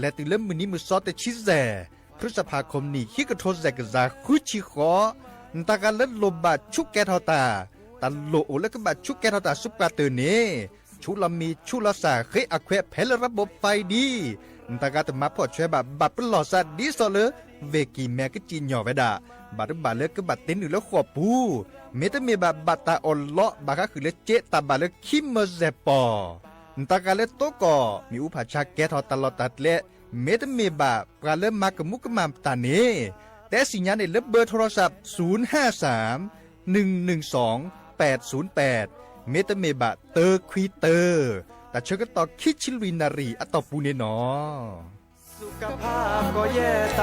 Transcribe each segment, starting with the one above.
လဲၤတုၤလၢမုၢ်နံၤမုၢ်သီတဆံယဲၢ် ဖုစဖးခိၣ်နံၣ် ခံကထိယဲၢ်ကယၤဃုဆံဃိး, နတၢ်ဂၤလၢလိၣ်ဘၣ်ဆူးကဲထီၣ်တၢ်, တၢ်လိၣ်အိၣ်လၢကဘၣ်ဆူးကဲထီၣ်တၢ်ဆူပှၤတၢၢ်န့ၣ်, ဆူးလီၤမံၤဆူးလီၤစၢ် ဃ့အခွဲးဖဲလၢ ရဘိဖးဒံ, နတၢ်ဂၤတမၤဖှီၣ်ဆွဲဘၣ် ဘၣ်ပလီၢ်စးဒ်သိးလၢ ဝ့ၢ်ကံၢ်မဲကစံၣ်ညီၣ်ဝဲဒၣ်, ဘၣ်တဘၣ်လၢကဘၣ်တ့နုာ်လၢဃိာ်ပူၤ, မ့တမ့ၢ်ဘၣ် ဘၣ်တၢ်အီၣ်လီး ဘၣ်ဃးဃုာ်လၢစ့တၢ်ဘၣ်လၢခံမၢယဲၢ်ပီၢ်, နတၢ်ဂၤလၢတိကီၢ် မ့ၣ်အူဖးဆါကဲထီၣ်တၢ်လီၢ်တၢ်ကျဲ, မ့တမ့ၢ်ဘၣ် ပှၤလၢမၤကမူကမၣ်တၢ်န့ၣ်, တဲသ့ၣ်ညါန့ၣ်လၢဘၢထိရစး ศูนย์ห้าสาม หนึ่งหนึ่งสอง แปดศูนย์แปด, မ့တမ့ၢ်ဘၣ်တၢခွံတၢ, တၢ်ဆၢကတီၢ်ခံဆံလွံၢ်နၣ်ရံၣ်အတီၢ်ပူၤန့ၣ်လီၤ.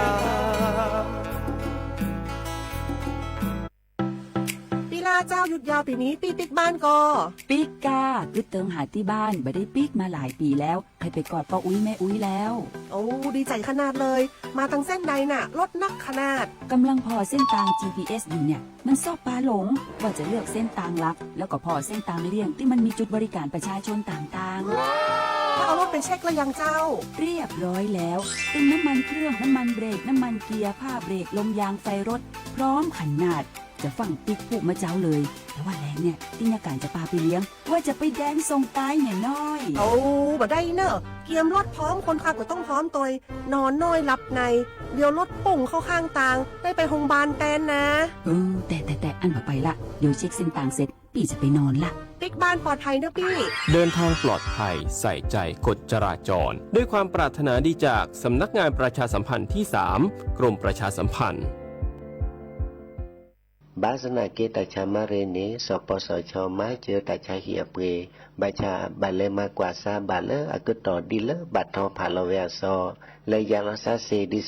ปีลาเจ้าหยุดยาวปีนี้ ปี้ปิ๊กบ้านก่อ ปิ๊กก้า กึ๊ดเติงหาตี้บ้าน บ่ได้ปิ๊กมาหลายปีแล้ว ให้ไปกอดป้าอุ๊ยแม่อุ๊ยแล้ว โอ้ ดีใจขนาดเลย มาตังเส้นใดน่ะ รถนักขนาด กำลังผ่อเส้นตาง จีพีเอส อยู่เนี่ย มันซอกปาหลง ว่าจะเลือกเส้นตางหลัก แล้วก็ผ่อเส้นตางเลี่ยงที่มันมีจุดบริการประชาชนต่างๆ แล้วเอารถไปเช็คแล้วยังเจ้า เรียบร้อยแล้ว ตึงน้ำมันเครื่อง น้ำมันเบรก น้ำมันเกียร์ ผ้าเบรก ลมยาง ไฟรถ พร้อมขนาด จะฟั่งปิ๊กปุ๊มาเจ๊าเลย แต่ว่าแลงเนี่ย ตี้ยาก่านจะปาไปเลี้ยง ว่าจะไปแดนส่งตายเนี่ยน้อย โอ้ บ่ได้เนอะ เกียมรถพร้อม คนขับก็ต้องพร้อมตวย นอนน้อยหลับใน เดี๋ยวรถปุ่งเข้าข้างตาง ได้ไปโฮงพยาบาลแตนนะ เออ แต่ แต่ แต่ อั้นบ่ไปละ เดี๋ยวเช็คเส้นตางเสร็จ ปี้จะไปนอนละ ปิ๊กบ้านปลอดภัยเนอะปี้ เดินทางปลอดภัย ใส่ใจกฎจราจร ด้วยความปรารถนาดีจากสำนักงานประชาสัมพันธ์ที่สาม กรมประชาสัมพันธ์ ဘၣ်ဆၣ်သနာ်က့ တၢ်ဆါမၤရ့န့ၣ် စီၤပီစီၤခၠီမၤစၢၤတၢ်ဆါဟံၣ်အပှ့ၤ, ဘၣ်ဆၣ်ဘၣ်လဲၤမၤကွၢ်စါဘၣ်လၢအကတီၢ်ဒ်လၢဘၣ်ထီၣ်ဖးလီၤဝဲအစီၤ, လဲၤယၤလီၤစါစ့ၢ် ဒ်သိးဒီး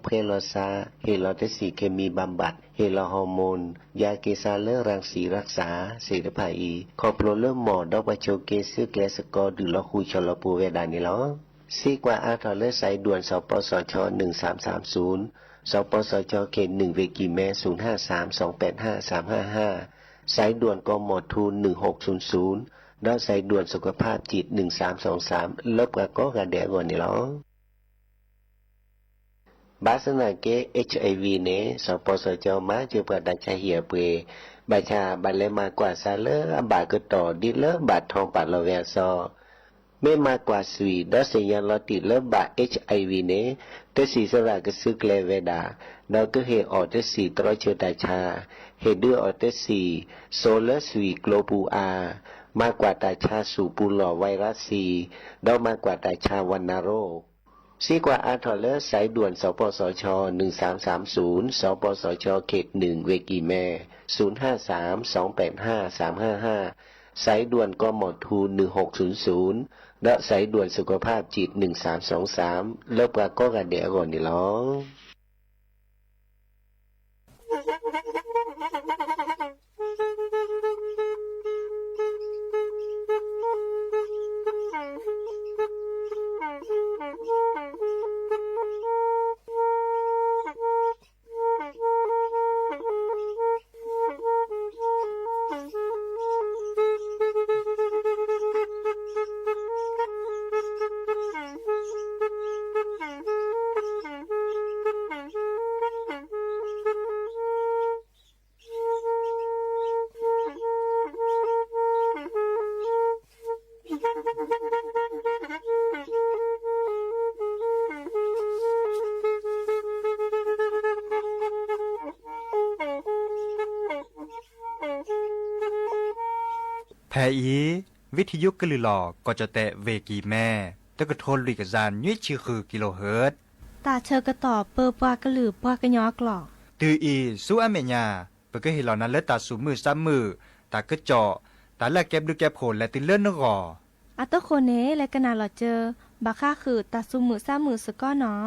ဖှဲလီၤစါ ဟ့ၣ်လီၤတဆံး เคมีบำบัด ဟ့ၣ်လီၤဟီၣ်မူၣ် ယၤက့ၤစါလၢ รังสีรักษา သ့ၣ်တဖၣ်အံၤ ခီဖျိလၢမီၢ်ဒီးပှၤဆိးက့စုကျဲစ့ၢ်ကီး ဒုးလီၤဃူဆီၣ်လီၤပူၤဝဲဒၣ်န့ၣ်လီၤ. စံးကွၢ်အါထီၣ်လၢ สายด่วน စီၤပီစီၤခၠီ หนึ่งสามสามศูนย์, စီၤပီစီၤခၠီ เขตหนึ่ง ဝ့ၢ်ကံၢ်မဲ ศูนย์ห้าสาม สองแปดห้า สามห้าห้า, สายด่วน กมธ หนึ่งหกศูนย์ศูนย์ ဒီး สายด่วนสุขภาพจิต หนึ่งสามสองสาม လၢပှၤကိးဂၤဒဲးအဂီၢ်န့ၣ်လီၤ. ဘၣ်ဆၣ်သနာ်က့ เอชไอวี န့ၣ် စီၤပီစီၤခၠီမၤစၢၤပှၤတၢ်ဆါဟံၣ်အပှ့ၤ, ဘၣ်ဆၣ်ဘၣ်လဲၤမၤကွၢ်စါလၢအဘၣ်ကတီၢ်ဒ်လၢဘၣ်ထီၣ်ဖးလီၤဝဲအစီၤ မ့ၢ်မၤကွၢ်သွံၣ် ဒီးသ့ၣ်ညါလီၤတံၢ်လၢဘၣ် เอชไอวี န့ၣ် တဆံးစရၣ်ကစုကျဲဝဲဒၣ်, ဒီးကဟ့ၣ်အီၤတဆံးတြီဆၢတၢ်ဆါ, ဟ့ၣ်ဒုးအီၤတဆံး စိလၢသွံၣ်ကျိပူၤအါ, မၤကွၢ်တၢ်ဆါဆူၣ်ပူၤလီၢ် ไวรัสซี, ဒီးမၤကွၢ်တၢ်ဆါ วัณโรค စံးကွၢ်အါထီၣ်လၢ สายด่วน စီၤပီစီၤခၠီ หนึ่งสามสามศูนย์, စီၤပီစီၤခၠီ เขตหนึ่ง ဝ့ၢ်ကံၢ်မဲ ศูนย์ห้าสาม สองแปดห้า สามห้าห้า, สายด่วน กมธ หนึ่งหกศูนย์ศูนย์ ဒီး สายด่วนสุขภาพจิต หนึ่งสามสองสาม လၢပှၤကိးဂၤဒဲးအဂီၢ်န့ၣ်လီၤ. ဖဲအံၤ ဝံထံယုကလုၢ်လီၤ ကီၢ်ကၠီၣ်တဲၣ် ဝ့ၢ်ကံၢ်မဲ တကထိလွံၢ်ကယၤနွံဆံဃုကံလိဟၢၣ် တၢ်ဆၢကတီၢ်ပၢပှၤကလုာ်ပှၤကညီအကျိာ် တုၤအံၤ ဆူအမဲာ်ညါ ပကဟ့ၣ်လီၤနၤလၢတၢ်သူၣ်မုာ်သးမုာ်, တၢ်ကစီၣ်, တၢ်လၢအကဲဘျုးကဲဖှိၣ်လဲၤတုၤလၢနဂီၢ် အတဃိန့ၣ် လဲၤကနၣ်လီၤစၢၤ ဘၣ်ဃးဃုာ်တၢ်သူၣ်မုာ်သးမုာ်စ့ၢ်ကီးနီၤ.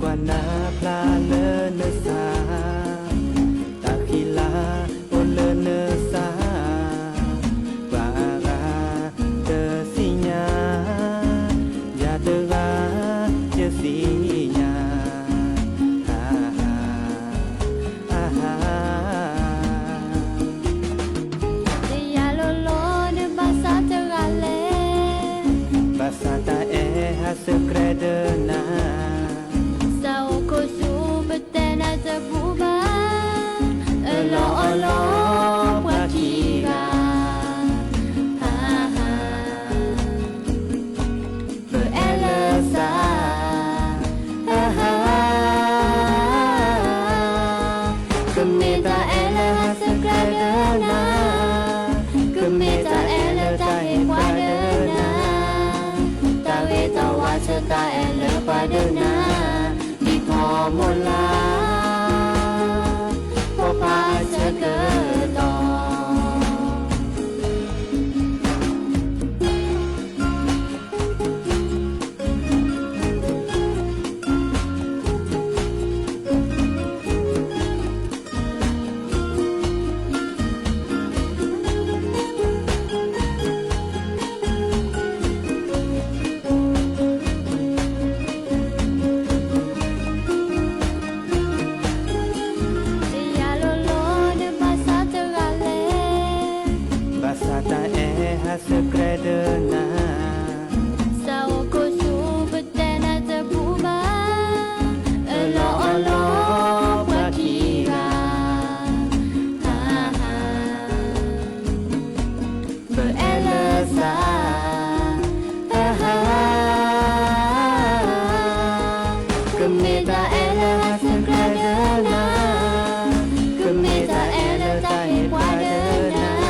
ပှၤနၢ်ဖျါလၢနသး, တၢ်ဃံလၤအိၣ်လၢနသး, ပှၤအဂၤတသ့ၣ်ညါ, ယၤတဂၤယသ့ၣ်ညါ, အဟါ, အဟါ. တယၤလိၤလိၤနဘၣ်ဆၣ်တဂၤလဲၣ်, ဘၣ်ဆၣ်တၢ်အဲၣ်ဟးဆှဲးဒီးနၤ, စးအိၣ်ခိၣ်ဆူပတဲနၤတဘူၣ်ဘၣ်, အၢၣ်လီၤအီလီၤပှၤခံဂၤ, အဟါ. ပအဲၣ်လၢသး, အဟါ, ကမ့ၢ်တၢ်အဲၣ်လၢဟးဆှဲးဒီးနၤ, ကမ့ၢ်တၢ်အဲၣ်လၢတၢ်ဟ့ၣ်ပှၤဒီးနၤ, တၢ်ဂ့ၤတၢ်ဝါဆၢတၢ်အဲၣ်လၢပှၤဒီးနၤ, ဒ်ဖီမိၢ်လၢ် ဖိခွါအဆၢကတီၢ်. တယၤလိၤလိၤနဘၣ်ဆၣ်တဂၤလဲၣ်, ဘၣ်ဆၣ်တၢ်အဲၣ်ဟးဆှဲးဒီးနၤ, စးအိၣ်ခိၣ်ဆူပတဲနၤတဘူၣ်ဘၣ်, အၢၣ်လီၤအီလီၤပှၤခံဂၤ, အဟါ. ပအဲၣ်လၢသး, အဟါ, ကမ့ၢ်တၢ်အဲၣ်လၢဟးဆှဲးဒီးနၤ, ကမ့ၢ်တၢ်အဲၣ်လၢတၢ်ဟ့ၣ်ပှၤဒီးနၤ,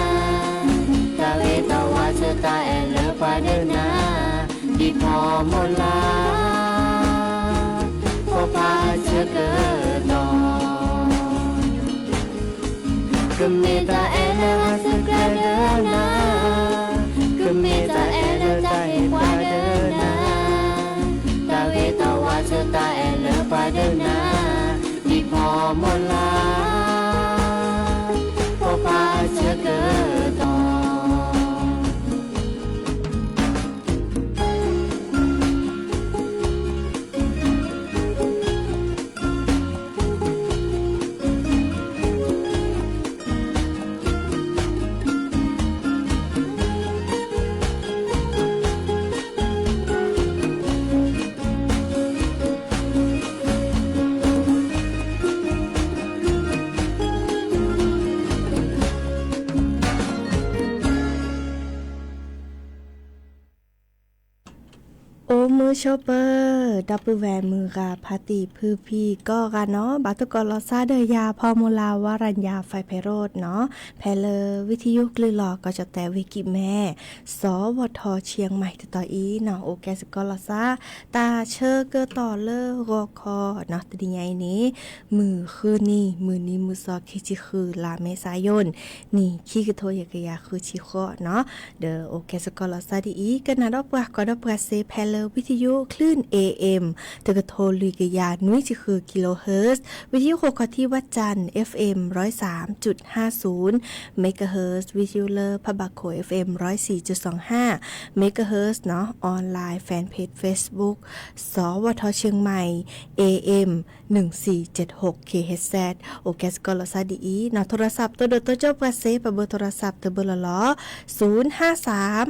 တၢ်ဂ့ၤတၢ်ဝါဆၢတၢ်အဲၣ်လၢပှၤဒီးနၤ, ဒ်ဖီမိၢ်လၢ် ဖိခွါအဆၢကတီၢ်. ကမ့ၢ်တၢ်အဲၣ်လၢဟးဆှဲးဒီးနၤ, ကမ့ၢ်တၢ်အဲၣ်လၢတၢ်ဟ့ၣ်ပှၤဒီးနၤ, တၢ်ဂ့ၤတၢ်ဝါဆၢတၢ်အဲၣ်လၢပှၤဒီးနၤ, ဒ်ဖီမိၢ်လၢ် ဖိခွါအဆၢကတီၢ်. အိၣ်မုာ်ဆိးပၢၤ ဒီပုၢ်ဝဲၢ်မုၢ်ဂၤဖါတံၢ်ဖုဖံကိးဂၤနီၤ, ဘၣ်သကိးလီၤသးဒီးယၤ ဖီမိၢ်လၢ် ဝရၣ်ယၤ ဖဲးဖဲးရိးနီၤ, ဖဲလၢဝံထယိကလုၢ်လီၤ ကီၢ်ကၠီၣ်တဲာ်ဝ့ၢ်ကံၢ်မဲ စီၤဝီၤထီၣ်ဆံးမံၤတတီၤအံၤနီၤ, အိၣ်ကဲစ့ၢ်ကီးလီၤသး တၢ်ဆၢကတီၢ်လၢဂီၤခီနီၤ, တနံၤညါအံၤန့ၣ် မုၢ်ဃုနံၤ မုၢ်နံၤမုၢ်သီ ခံဆံဃု လါမ့ၤသၣ်ယိၣ် နံၣ်ခံကထိယဲၢ်ကယၤဃုဆံဃိးနီၤ, ဒီးအိၣ်ကဲစ့ၢ်ကီးလီၤသးဒ်အံၤ, ကနၣ်ဒီးပှၤ ကွၢ်ဒီးပှၤစ့ ဖဲလၢဝံထယိကလုၢ် เอ เอ เอ็ม တကထိလွံၢ်ကယၤနွံဆံဃု kilohertz, ဝံထယိဃိာ်ခီၣ်ထံးဝၣ်ကၠၣ် เอฟเอ็ม ร้อยสามจุดห้าศูนย์ megahertz, ဝံထယိလၢဖးဘၣ်ခိၣ် เอฟเอ็ม ร้อยสี่จุดสองห้า megahertz နီၤ, online fan page Facebook စီၤဝီၤထီၣ်ဆံးမံၤ เอ เอ็ม หนึ่งสี่เจ็ดหก เค เอช เอส เอส အိၣ်ကဲစ့ၢ်ကီးလီၤသးဒ်အံၤနီၤ, โทรศัพท์ တိၢ်ဒိၣ်တိၢ်ကၠိပှၤစ့ ပဘၢ โทรศัพท์ တဘၢလီၤလီၤ, ศูนย์ห้าสาม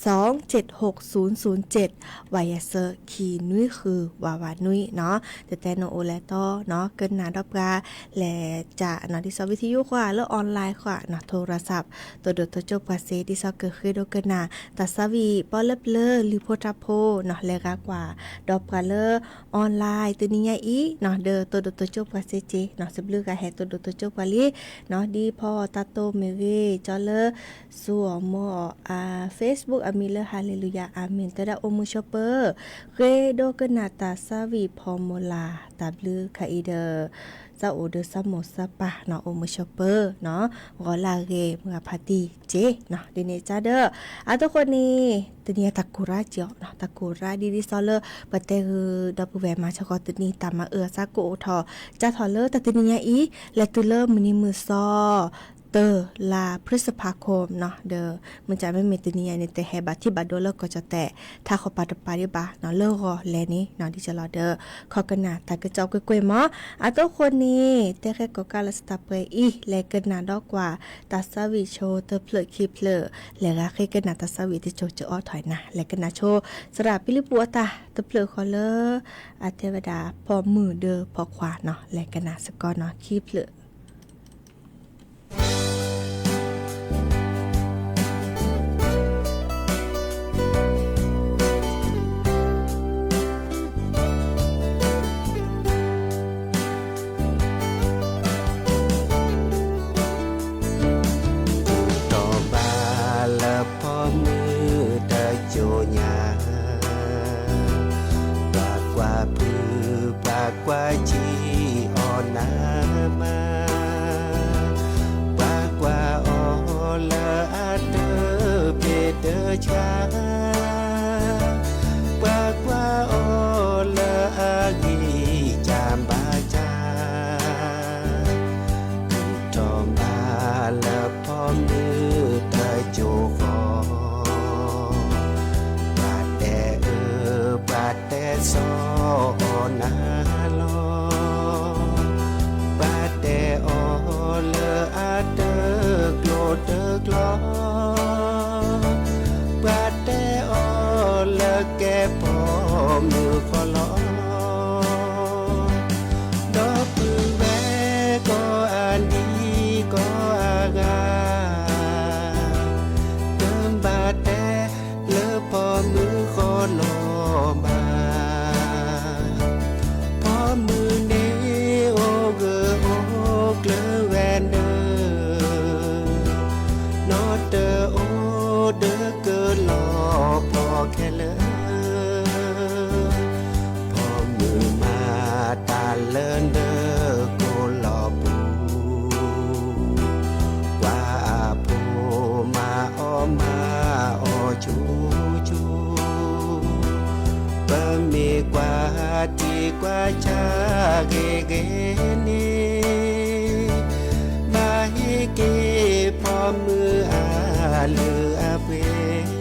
สองเจ็ดหก ศูนย์ศูนย์เจ็ด ဝၤယၤစၢ ခံနွံဃု ဝၤဝၤနွံနီၤ, တတဲနအိၣ်လဲၤတီနီၤ, ကနၣ်ဒီးပှၤ လဲၤကၢနီၤ ဒ်သိးဝံထယိဃိးလၢ online ဃိးနီၤ, โทรศัพท์ တိၢ်ဒိၣ်တိၢ်ကၠိပှၤစ့ ဒ်သိးကဃ့ဒိကနၣ် တၢ်သးဝံၣ်ပီလၢပျၢၤ လုၢ်ဖိထါဖိနီၤ, လဲၤဂၤကွၢ်ဒီးပှၤလၢ online တနံၤညါအံၤနီၤ, ဒီးတိၢ်ဒိၣ်တိၢ်ကၠိပှၤစ့က့နီၤ, စဘျုးဂၤဟဲတိၢ်ဒိၣ်တိၢ်ကၠိပှၤလံနီၤ, ဒ်ဖီအီၣ်တၢ်တိၢ်မ့ၢ်ဂ့ၤ, ကၠီလၢ စူအီၣ်မီအီၣ် Facebook အမံၤလၢ ဟါလ့လူယၤ အၤမ့ၣ် တဲဒၣ်အိၣ်မုာ်ဆိးပၢၤ, ဂ့ၤဒိကနၣ်တၢ်သးဝံၣ်ဖီမုၢ်လၢ် တၢ်ဘျုးခဲအံၤဒီး သးအိၣ်ဒီးသးမိၢ်သးပၢ်နီၤ အိၣ်မုာ်ဆိးပၢၤနီၤ, ဂီၤလၢအဂ့ၤ မုၢ်ဂၤဖါတံၢ်က့နီၤ ဒ်န့ၣ်ကဒီး အသိးဃိန့ၣ် တနံၤအံၤတၢ်ကိၢ်ရၣ်က့ၤအီၤနီၤ, တၢ်ကိၢ်ရၣ်ဒ်ဒ်သိးလၢ ပတဲဂုာ်ဒီပုၢ်ဝဲၢ်မၤစ့ၢ်ကီးတနံၤ တၢ်မၤအၢအသးကအိၣ်ထီၣ် ကၢ်ထီၣ်လၢတၢ်တနံၤညါအံၤ လဲၤတုၤလၢမုၢ်နံၤမုၢ်သီ တၢ လါ พฤษภาคมနီၤ, ဒီးမုၢ်ကမ့ၢ်မ့ၢ်တနံၤညါန့ၣ် တဟဲဘၣ်ထံၣ်ဘၣ်ဒိလၢကီၢ်ကၠီၣ်တဲာ် ထးဃီၤပၤတပၤဒံးဘၣ်နီၤ, လၢဂီၤလဲၤန့ၣ်နီၤ ဒ်ကလီၤဒီး ခီကနၣ်တၢ်ကစီၣ်ကွ့ၢ်ကွ့ၢ်မး, အသိးဃိန့ၣ် တဲဃဲကိးကၢ်လၢစတၢးပှဲၤအံၤ လဲၤကနၣ်ဒီးကွၢ် တၢ်သးဝံၣ်ဆိတဖျၢၣ်ခံဖျၢၣ်, လဲၤဂၤဃ့ကနၣ်တၢ်သးဝံၣ်တစိၤကအိးထီၣ်နၤ, လဲၤကနၣ်ဆိ သရၣ်ပံလံပူၤအတၢ်တဖျၢၣ်ဃီလၢ အတဲဝဲဒၣ် ဖီမုၢ်ဒီးဖီခွါနီၤ, လဲၤကနၣ်စ့ၢ်ကီးနီၤ ခံဖျၢၣ် တီၢ်ဘၣ်လၢဖီမုၢ်တစိၤညါ, ပှၤကွၢ်ဖုးပှၤကွၢ်ဆံးအီၤနးမး, ပှၤကွၢ်အီၤလၢအတၢ်ဖံးတၢ်ဆါ, ပှၤကွၢ်အီၤလၢအဂံၢ်စၢ်ဘါစၢ်, တုၤထီၣ်ဘၣ်လၢဖီမုၢ်တစိၤဃီ, ပှၤတဲအၢပှၤတဲသီအီၤနၤလီၤ, ပှၤတဲအီၤလၢအတကျိၤတကျီ, ပှၤတဲအီၤလၢကဲဖီမုၢ်ဃီလီၤ. ဒီပုၢ်ဝဲၢ်ကိးအဒံကိးအဂၤ, တဘၣ်တဲလၢဖီမုၢ်ဃီလီၤဘၣ်. ဖီမုၢ်န့ၣ်အိၣ်ဂၢၢ်အိၣ်ကျၢၤဝဲဒၣ်, နီၢ်တအိၣ်ဒီးကလီၤပှီၢ်ခဲလၢာ်. ဖီမုၢ်မၤတၢ်လၢနၢၤကိၢ်လီၤပူၤ, ကွၢ်အဖိမၤအီၣ်မၤအီၣ်ဆူၣ်ဆူၣ်, ပမ့ၢ်ကွၢ်ထံကွၢ်ဆးဂ့ၤဂ့ၤန့ၣ်, ဘၣ်ဟ့ၣ်က့ၤဖီမုၢ်အလုၢ်အပှ့ၤ.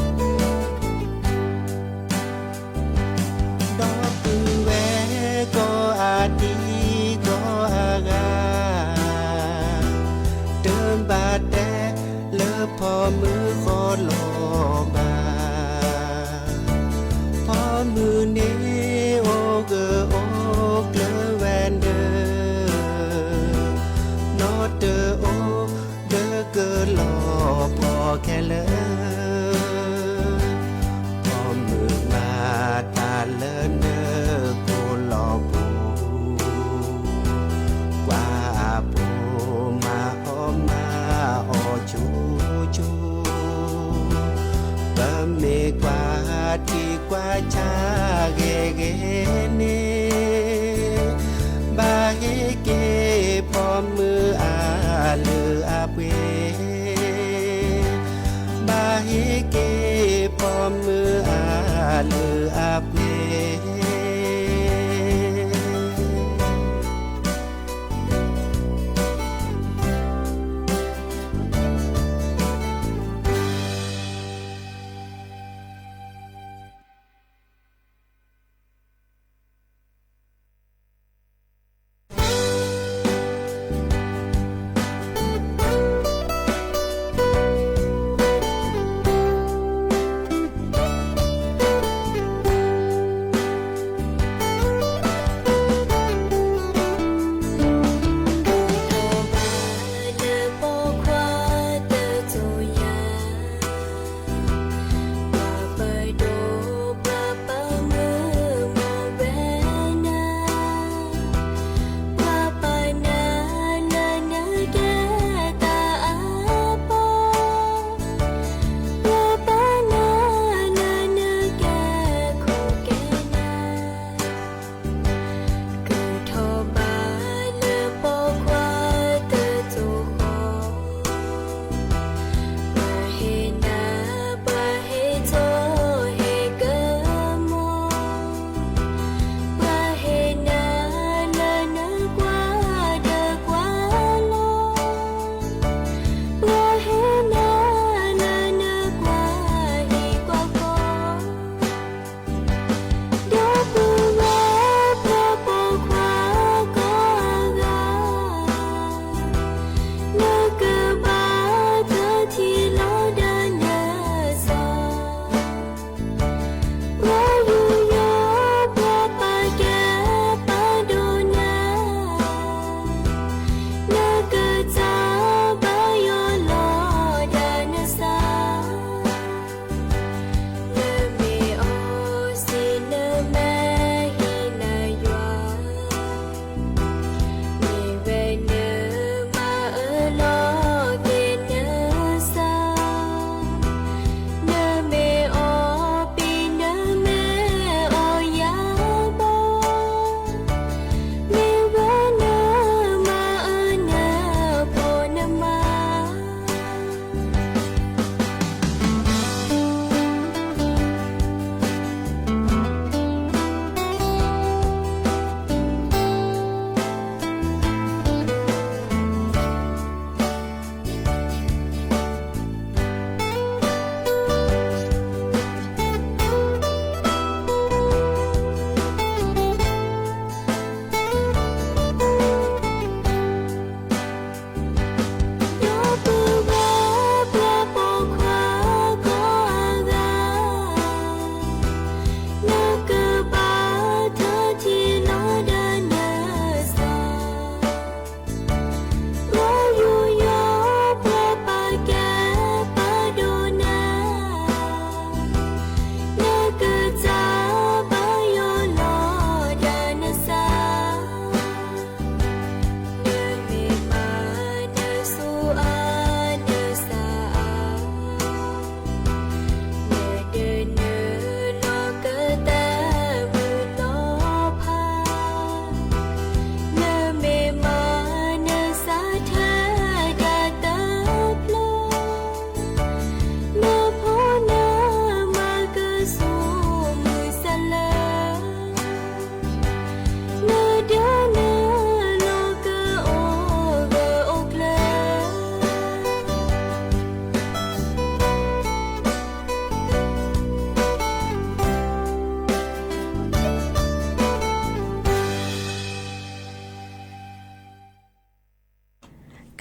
ဒီပုၢ်ဝဲၢ်ကိးအဒံကိးအဂၤ, တဘၣ်တဲလၢဖီမုၢ်ဃီလီၤဘၣ်. ဖီမုၢ်န့ၣ်အိၣ်ဂၢၢ်အိၣ်ကျၢၤဝဲဒၣ်, နီၢ်တအိၣ်ဒီးကလီၤပှီၢ်ခဲလၢာ်. ဖီမုၢ်မၤတၢ်လၢနၢၤကိၢ်လီၤပူၤ, ကွၢ်အဖိမၤအီၣ်မၤအီၣ်ဆူၣ်ဆူၣ်, ပမ့ၢ်ကွၢ်ထံကွၢ်ဆးဂ့ၤဂ့ၤန့ၣ်, ဘၣ်ဟ့ၣ်က့ၤဖီမုၢ်အလုၢ်အပှ့ၤ, ဘၣ်ဟ့ၣ်က့ၤဖီမုၢ်အလုၢ်အပှ့ၤ.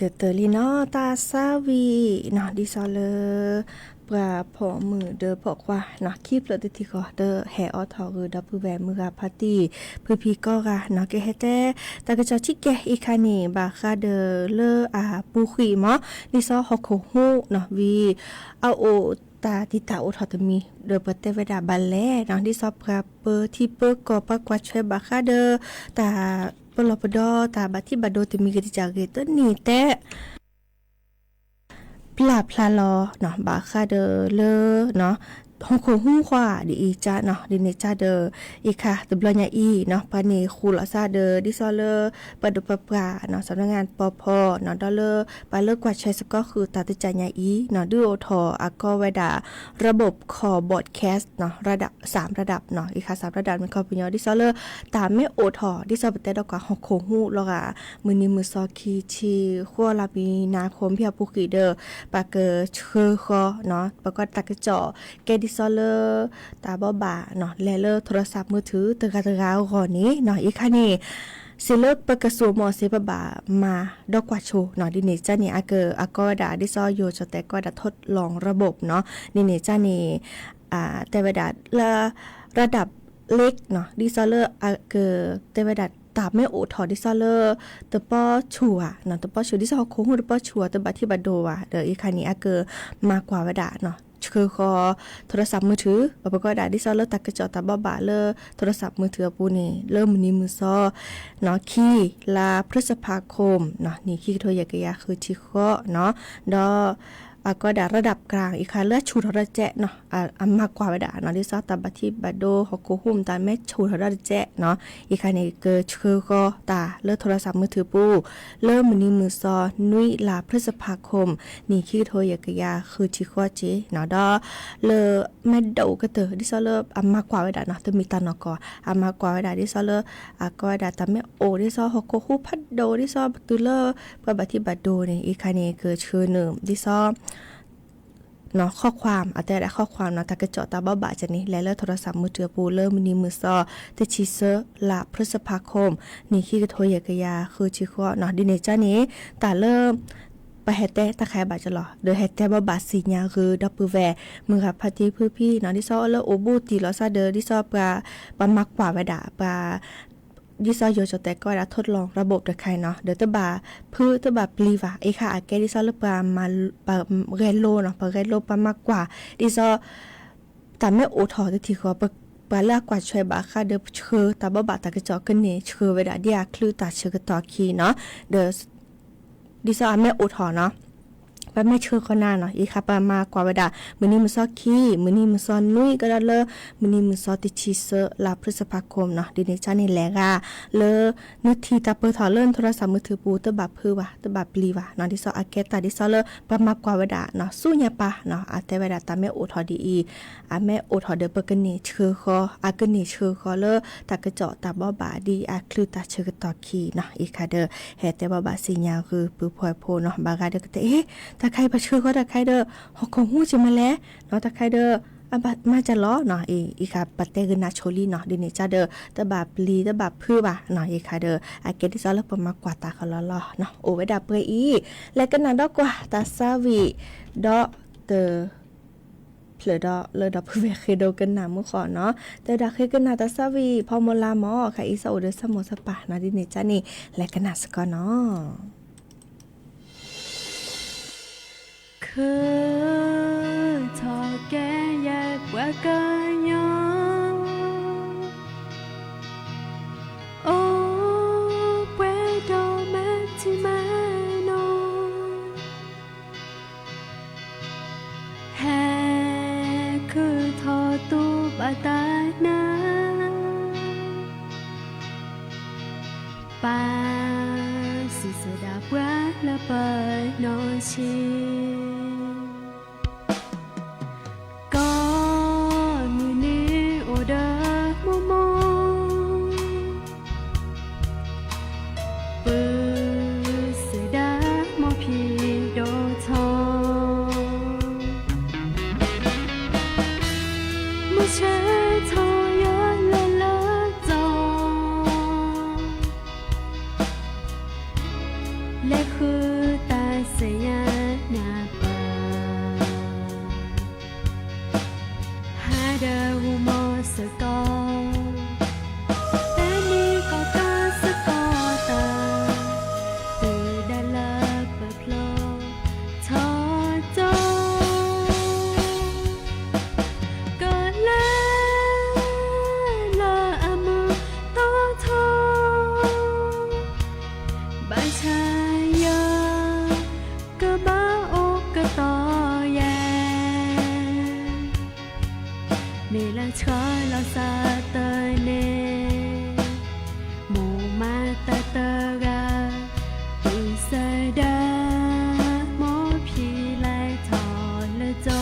ကတၢၢ်လံနီၤ တၢ်ဆါဝံၤနီၤ ဒ်သိးလၢ ပှၤဖီၣ်မုၣ်ဒီးဖီၣ်ခွါနီၤ ခံဖျၢၣ်တထံၣ်ဃီ တဟဲအိးထီၣ်ဂုာ်ဒီပုၢ်ဝဲၢ်မုၢ်ဂၤဖါတံၢ် ဖုဖံကီၢ်ဂၤနီၤ ကဟဲတဲ တၢ်ကစီၣ်ဆံးကဲအံၤခါန့ၣ် ဘၣ်ဃးဒီးလၢအပူၤကွံာ်မး ဒ်သိးဟီၣ်ခိၣ်ဟူးနီၤ ဝံၤ အအိၣ်တၢ်တံာ်တာ်အိၣ်ထီၣ်တမံၤ ဒီးပတဲဝဲဒၣ်ဘၣ်လဲၣ်နီၤ ဒ်သိးပှၤပၢထံပၢကီၢ် ပှၤကွၢ်ထွဲဘၣ်ဃးဒီး တၢ်ပလီၢ်ပဒီ တၢ်ဘၣ်ထံးဘၣ်ဒိတမံၤဂ့ၤတကးဂ့ၤ တန့ၢ်တဲ ပျၢ်ဖျါလီၤနီၤ ဘၣ်ဃးဒီးလၢ ဟီၣ်ခိၣ်ဟူးဃီဒ်အံၤကၢ်နီၤ ဒ်န့ၣ်ကၢ်ဒီး အံၤခါတဘျီညါအံၤနီၤ ပှၤန့ၢ်ဃုာ်လီၤစၢ်ဒီး ဒ်သိးလၢ ပှၤဒိၣ်ပှၤပှၢ်နီၤ စးမနငၣ်ပီဖီနီၤ ဒီးလၢ ပှၤလၢကွၢ်ထွဲစကီဃုာ်တၢ်တကးညါအံၤနီၤ ဒုးအိၣ်ထီၣ်အကီဝဲဒၣ် ระบบคอ broadcast နီၤ ระดับ สามระดับ နီၤ အံၤခါ สามระดับ မ့ၢ်ခီပညီ ဒ်သိးလၢ တၢ်မ့ၢ်အိၣ်ထီၣ် ဒ်သိးပတဲဒီးကွၢ်ဟီၣ်ခိၣ်ဟူးလီၤဂာ် မုၢ်နံၤမုၢ်သီခံဆံဃိးလါ မံနါ ခိၣ်ဖံၣ်အပူၤကွံာ်ဒီး ပှၤကဆှၢဃီနီၤ ပှၤကီတၢ်ကစီၣ် ကဲဒ်သိးလၢ တၢ်ဘိးဘၣ်နီၤ လဲၤလၢ โทรศัพท์มือถือ တဂၤတဂၤအဂီၢ်န့ၣ်နီၤ အံၤခါန့ၣ် စံးလၢပကစူၢ်မီၢ်စ့ၢ် ပဘၣ်မၤဒီကွၢ်ဆိနီၤ ဒ်န့ၣ်ကၢ်န့ၣ် အက အကီဝဲဒၣ် ဒ်သိးယိၤကၠီၣ်တဲာ်ကီဝဲဒၣ် ทดลองระบบ နီၤ ဒ်န့ၣ်ကၢ်န့ၣ် တဲဝဲဒၣ်လၢ ระดับเล็ก နီၤ ဒ်သိးလၢအက တဲဝဲဒၣ်တၢ်မ့ၢ်အိၣ်ထီၣ် ဒ်သိးလၢ တပီဆူၣ်ဧါနီၤ တပီဆူၣ် ဒ်သိးဟီၣ်ခိၣ်ဟူးတပီဆူၣ်ဧါ တဘၣ်ထံးဘၣ်ဒိဝဲ ဒီးအံၤခါန့ၣ် အကမၤကွၢ်ဝဲဒၣ်နီၤ ဆှၢဃီ โทรศัพท์มือถือ ပကီဝဲဒၣ် ဒ်သိးလၢတၢ်ကစီၣ်တၢ်ဘိးဘၣ်လၢ โทรศัพท์มือถือ အပူၤန့ၣ် လၢမုၢ်နံၤမုၢ်သီ နီၤ ခံ လါ พฤษภาคม နီၤ နံၣ်ခံကထိယဲၢ်ကယၤဃုဆံဃိးနီၤ ဒီး အကီဒၣ် ระดับกลาง အံၤခါလၢအဆူၣ်ထီၣ်ထီၣ်တစဲးနီၤ အမၤကွၢ်ဝဲဒၣ်နီၤ ဒ်သိးတၢ်ဘၣ်ထံးဘၣ်ဒိ ဟီၣ်ခိၣ်ဟူးမတၤမ့ၢ်ဆူၣ်ထီၣ်ထီၣ်တစဲးနီၤ အံၤခါန့ၣ် ကဆှၢဃီတၢ်လၢ โทรศัพท์มือถือ ပူၤ လၢမုၢ်နံၤမုၢ်သီ နွံလါ พฤษภาคม နံၣ်ခံကထိယဲၢ်ကယၤဃုဆံဃိးက့နီၤ ဒီး လၢ မ့ၢ်ဒိၣ်ကတၢၢ် ဒ်သိးလၢအမၤကွၢ်ဝဲဒၣ်နီၤ တမ့ၢ်တၢ်နီၢ်ကီၢ် အမၤကွၢ်ဝဲဒၣ်ဒ်သိးလၢ အကီဝဲဒၣ်တၢ်မ့ၢ်အိၣ်ဒ်သိးဟီၣ်ခိၣ်ဟူးဖးဒိၣ် ဒ်သိးပတုၤလၢ ပှၤဘၣ်ထံးဘၣ်ဒိန့ၣ် အံၤခါန့ၣ် ကဆှၢနုာ် ဒ်သိး နီၤ ข้อความ အတဲဝဲဒၣ် ข้อความ နီၤ တၢ်ကစီၣ်တၢ်ဘိးဘၣ်ကန့ၣ် လဲၤလၢ โทรศัพท์มือถือ အပူၤ လၢမုၢ်နံၤမုၢ်သီ တဆံသၢလါ พฤษภาคม နံၣ်ခံကထိယဲၢ်ကယၤဃုဆံဃိးနီၤ ဒ်န့ၣ်ကၢ်န့ၣ် တၢ်လၢ ပဟဲတဲတၢ်ခါအံၤဘၣ်ကလီၤ ဒီးဟဲတဲဘိးဘၣ်စံၣ်ညါဂ့ၤ ဒီပုၢ်ဝဲၢ် မုၢ်ဂၤဖါတံၢ်ဖုဖံနီၤ ဒ်သိးလၢအိၣ်ဘူးတံၢ်လီၤစၢ်ဒီး ဒ်သိးပှၤ ပှၤမၤကွၢ်ဝဲဒၣ် ပှၤ ဒ်သိးယိၤကၠီၣ်တဲာ်ကီဝဲဒၣ် ทดลองระบบ တခါအံၤနီၤ ဒီးတဘၣ်ဖုးတဘၣ်ပျံၤဘၣ် အံၤခါအကဲဒ်သိးလၢပှၤ ပဂဲၤလိနီၤ ပဂဲၤလိပှၤမၤကွၢ် ဒ်သိး တၢ်မ့ၢ်အိၣ်ထီၣ်တထံၣ်ဃီ ပှၤလၢအကွၢ်ထွဲဘၣ်ဃးဒီးဆှၢတၢ်ဘိးဘၣ်တၢ်ကစီၣ်ကန့ၢ်ဆှၢဝဲဒၣ်ဒ်အချုးတၢ်ဆၢကတီၢ်ခံနီၤ ဒီး ဒ်သိးအမ့ၢ်အိၣ်ထီၣ်နီၤ ပမ့ၢ်ဆှၢဃီနၤနီၤ အံၤခါပမၤကွၢ်ဝဲဒၣ် မုၢ်နံၤမုၢ်သီခံ မုၢ်နံၤမုၢ်သီနွံ ကဒီးလၢ မုၢ်နံၤမုၢ်သီတဆံသၢလါ พฤษภาคม နီၤ ဒ်န့ၣ်ကၢ်န့ၣ်လဲၤဂၤ လၢ နထံၣ်တၢ်ပၢၢ်ထီၣ်လၢန โทรศัพท์มือถือ ပူၤ တဘၣ်ဖုးဘၣ် တဘၣ်ပျံၤဘၣ်နီၤ ဒ်သိးအကဲတၢ်ဒ်သိးလၢ ပှၤမၤကွၢ်ဝဲဒၣ်နီၤ ဆူညါပၢ်နီၤ အတဲဝဲဒၣ်တၢ်မ့ၢ်အိၣ်ထီၣ်ဒ်အံၤ အမ့ၢ်အိၣ်ထီၣ်ဒီးပကန့ၢ်ဆှၢဃီ အကန့ၢ်ဆှၢဃီလၢ တၢ်ကစီၣ်တၢ်ဘိးဘၣ်ဒ်အချုးတၢ်ဆၢကတီၢ်ခံနီၤ အံၤခါဒီး ဟဲတဲဘိးဘၣ်စံၣ်ညါဂ့ၤပုၢ်ဖီၣ်ဖိနီၤ ဘၣ်ဂၤဒီးကတဲ အ့ တၢ်ခါအံၤပှၤဆှၢဃီတၢ်ခါအံၤဒီး ဟီၣ်ခိၣ်ဟူးက့ၤမးလဲၣ်နီၤ တၢ်ခါအံၤဒီး အဘၣ်မၤကလီနီၤ အံၤ အံၤခါပတဲဂ့ၤနးဆိလံနီၤ ဒ်န့ၣ်ကၢ်ဒီး တဘၣ်ပျံၤတဘၣ်ဖုးဘၣ်နီၤ အံၤခါဒီး အကဲဒ်သိးလၢပမၤကွၢ်တၢ်ဃီလီၤလီၤနီၤ အိၣ်ဝဲဒၣ်ပှဲၤအံၤ လဲၤကနၣ်ဒီးကွၢ်တၢ်သးဝံၣ် ဒီးတ ဖျၢၣ်ဒီးလၢဒီပုၢ်ဝဲၢ်ဃ့ဒိကနၣ်မူဃီနီၤ တဲဝဲဒၣ်ဃ့ကနၣ်တၢ်သးဝံၣ် ဖီမီၤလါမီၤ ခါအံၤသးအိၣ်ဒီးဆၢမိၢ်ဆၢပၢ်နီၤ ဒ်န့ၣ်ကၢ်န့ၣ် လဲၤကနၣ်စ့ၢ်ကီးနီၤ ခုၣ်ထီၣ်ကဲယဲၢ်ပှၤကညီ အိၣ်ပှဲၤဒီးမၤထံမၤနီၤ ဟဲခုၣ်ထီၣ်တူၢ်ဘၣ်တၢ်နါ ပၢ်စံးဆၢဒၣ်ပှၤလၢပနီၢ်ဆံး ကိးမုၢ်နံၤအိၣ်ဒီးမိၢ်မိၢ် ပုၢ်စၢဒၣ်မီၢ်ဖံးဒီးထီ မုၢ်ဆ့ၣ်ထီၣ်ယွၤလဲၤလၢတီၤ လဲၤဃုတၢ် ဆှၢလီၤစၢၤတၢ်န့ၣ်, မိၢ်မၤတၢ်တဂၤ, ပုၢ်စၢၤဒၢ, မိၢ်ဖံးလဲၤထီၣ်လၢကၠိ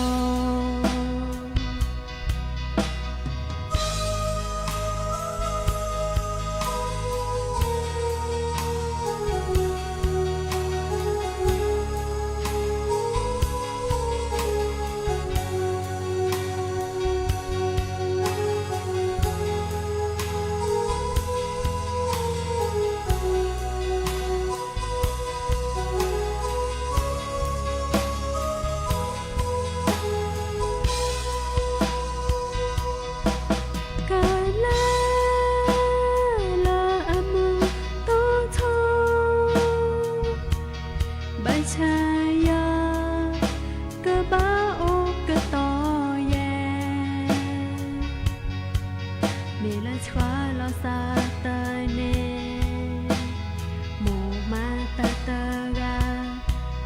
ကလၢလၢအမုၢ်တီထီ, ဘၣ်ဆၣ်ယၤ ကဘၣ်အိၣ်ကတီၢ်ယဲၢ်, မ့ၢ်လၢဆှၢလီၤစၢၤတၢ်န့ၣ်, မိၢ်မၤတၢ်တဂၤ,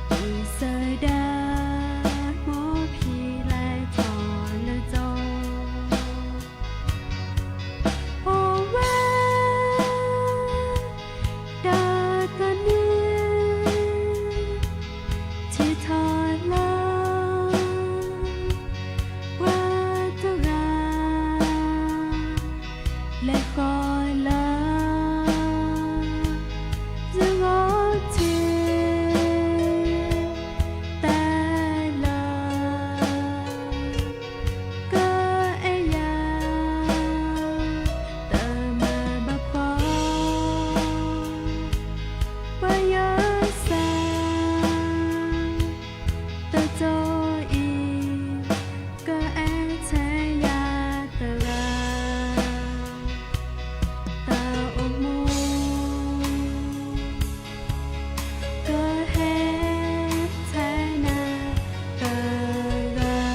ပုၢ်စၢၤဒၢ, မိၢ်ဖံးလဲၤထီၣ်လၢကၠိ အိၣ်ဝဲ ဒီးတနံၤ ထံၣ်ထီၣ်လၢ ပှၤတဂၤ လဲၤဃီၤလၢ ယဂီၢ်ထံ တၢ်လၢ ကအဲၣ်ယၤ တမၤဘၣ်ဖှီၣ် ပှၤယၢၤစၢ် တကၠိအံၤ ကအဲၣ်ထဲယၤတဂၤ တၢ်အိၣ်မူ ကဟဲထဲနၤတဂၤ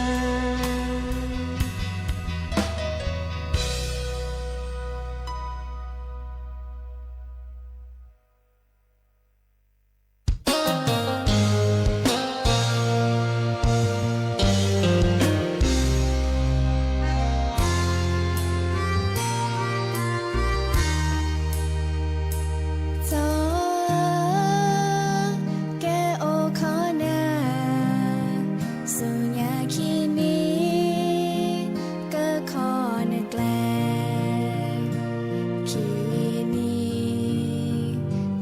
ကဲအိၣ်ခီနၤ ဆူညါခံနံၤ ကခီနကျဲ ခံနံၤ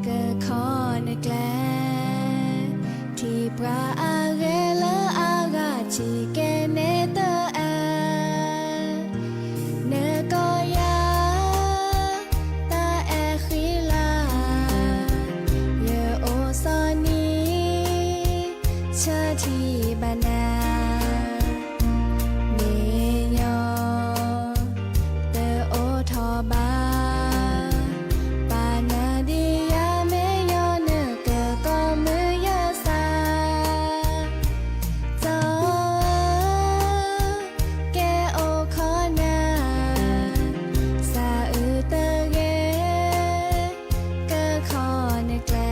ကခီနကျဲ ထံၣ်ပှၤအဂ့ၤလၢအဂၤ ထံၣ်ကဲန့ၣ်တအဲၣ် နကိးယၤ တၢ်အဲၣ်ဃံလၤ ယအိၣ်စီၤနံၤ ဆၢထံၣ်ဘၣ်နၤ မ့ၢ်ညီ တအိၣ်ထီၣ်ဘၣ် ပာ်နၤဒ်ယၤ မ့ၢ်ညီနကကိးမုၢ်ယဲစၢ် ကဲအိၣ်ခီ နၤ စၢ်အုးတဂ့ၤ ကခီနကျဲ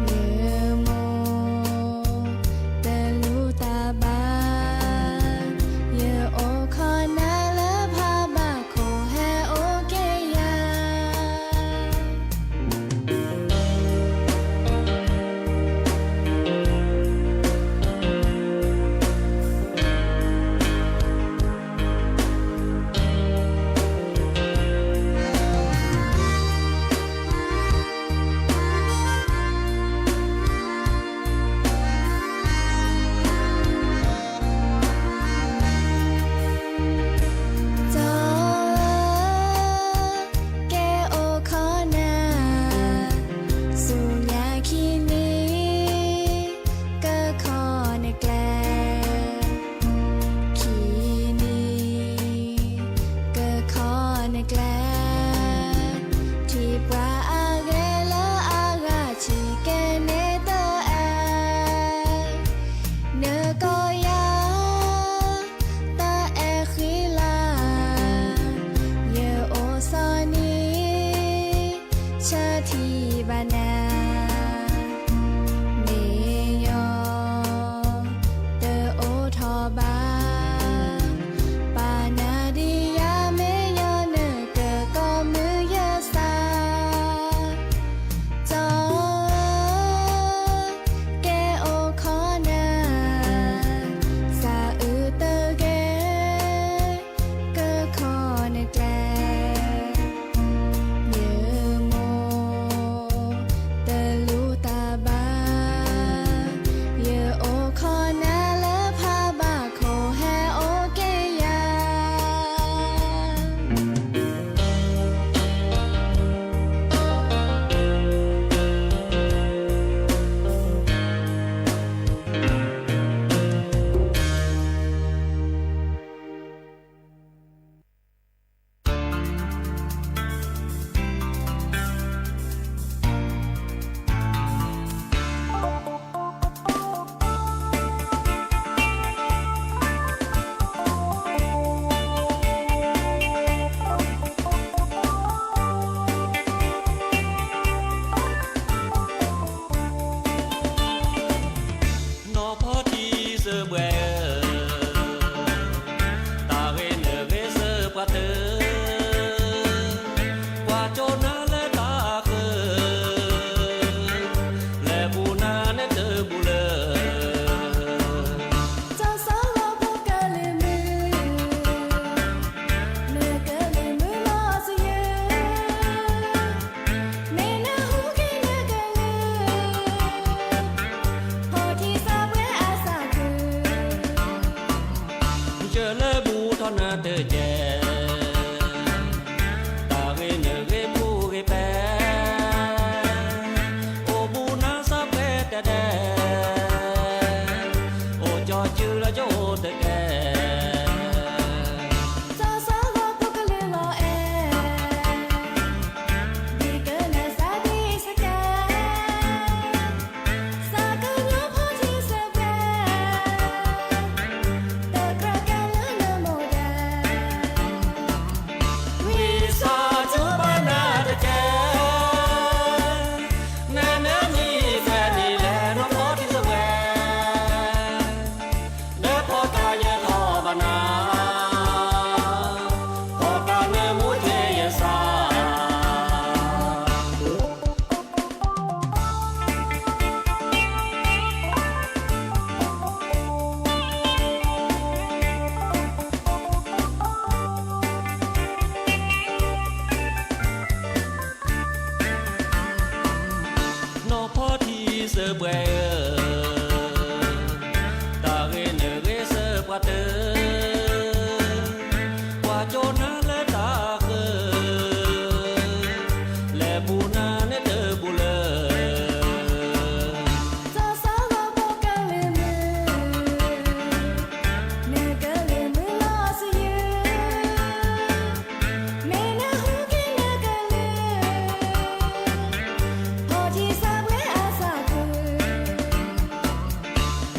နမိၢ်